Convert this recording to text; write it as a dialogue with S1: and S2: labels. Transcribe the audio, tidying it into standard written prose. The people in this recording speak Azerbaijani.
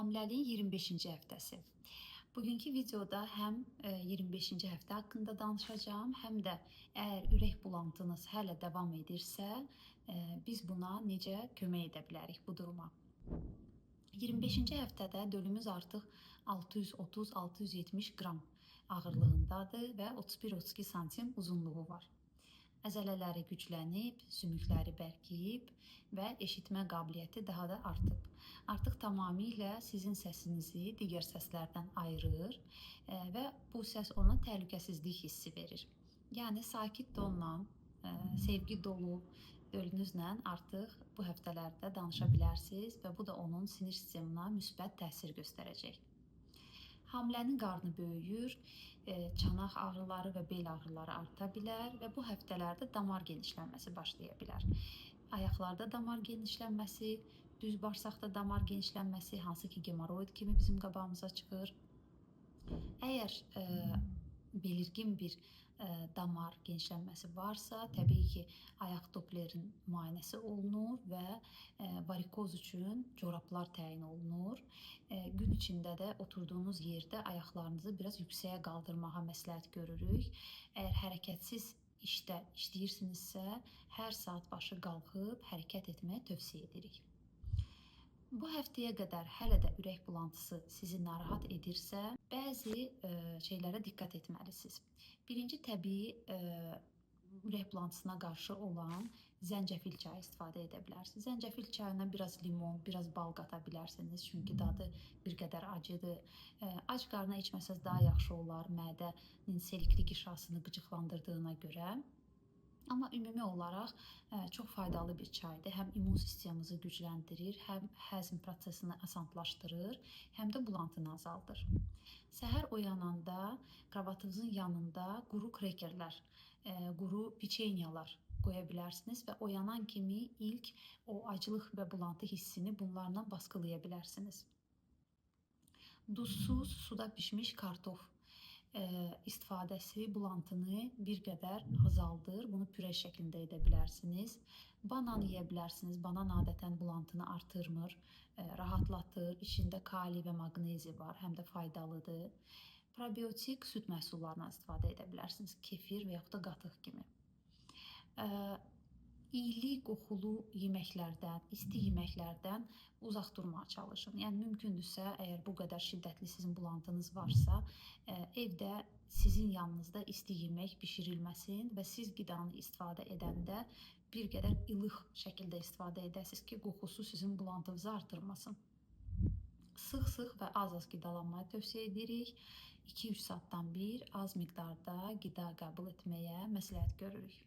S1: Hamiləliyin 25-ci həftəsi. Bugünkü videoda həm 25-ci həftə haqqında danışacağam, həm də əgər ürək bulantınız hələ davam edirsə, biz buna necə kömək edə bilərik bu duruma. 25-ci həftədə dölümüz artıq 630-670 qram ağırlığındadır və 31-32 santim uzunluğu var. Əzələləri güclənib, sümükləri bərkiyib və eşitmə qabiliyyəti daha da artıb. Artıq tamamilə sizin səsinizi digər səslərdən ayırır və bu səs ona təhlükəsizlik hissi verir. Yəni sakit tonla, sevgi dolu dölünüzlə artıq bu həftələrdə danışa bilərsiniz və bu da onun sinir sisteminə müsbət təsir göstərəcək. Hamilənin qarnı böyüyür, çanaq ağrıları və bel ağrıları arta bilər və bu həftələrdə damar genişlənməsi başlaya bilər. Ayaqlarda damar genişlənməsi, düz barsaqda damar genişlənməsi, hansı ki gemoroid kimi bizim qabağımıza çıxır. Əgər belirgin bir damar genişlənməsi varsa, təbii ki, ayaq Dopplerin müayinəsi olunur və varikoz üçün corablar təyin olunur. Gün içində də oturduğunuz yerdə ayaqlarınızı biraz yüksəyə qaldırmağa məsləhət görürük. Əgər hərəkətsiz işdə işləyirsinizsə, hər saat başı qalxıb hərəkət etməyə tövsiyə edirik. Bu həftəyə qədər hələ də ürək bulantısı sizi narahat edirsə, bəzi şeylərə diqqət etməlisiniz. Birinci, təbii ürək bulantısına qarşı olan zəncəfil çayı istifadə edə bilərsiniz. Zəncəfil çayına biraz limon, biraz bal qata bilərsiniz, çünki dadı bir qədər acıdır. Ac qarına içməsəniz daha yaxşı olar, mədənin selikli qişasını qıcıqlandırdığına görə. Amma ümumi olaraq çox faydalı bir çaydır. Həm immun sistemimizi gücləndirir, həm həzm prosesini asanlaşdırır, həm də bulantını azaldır. Səhər oyananda kravatınızın yanında quru krekerlər, quru piçenyalar qoya bilərsiniz və oyanan kimi ilk o aclıq və bulantı hissini bunlarla baskılaya bilərsiniz. Duzsuz suda pişmiş kartof istifadəsi bulantını bir qədər azaldır. Bunu püre şəklində edə bilərsiniz. Banan yeyə bilərsiniz. Banan adətən bulantını artırmır, rahatlatır. İçində kali və maqnezi var, həm də faydalıdır. Probiotik süd məhsullarından istifadə edə bilərsiniz. Kefir və yaxud da qatıq kimi. İyli, qoxulu yeməklərdən, isti yeməklərdən uzaq durmağa çalışın. Yəni mümkündürsə, əgər bu qədər şiddətli sizin bulantınız varsa, evdə sizin yanınızda isti yemək bişirilməsin və siz qidanı istifadə edəndə bir qədər ilıq şəkildə istifadə edəsiniz ki, qoxusu sizin bulantınızı artırmasın. Sıx-sıx və az-az qidalanmayı tövsiyə edirik. 2-3 saatdan bir az miqdarda qida qəbul etməyə məsləhət görürük.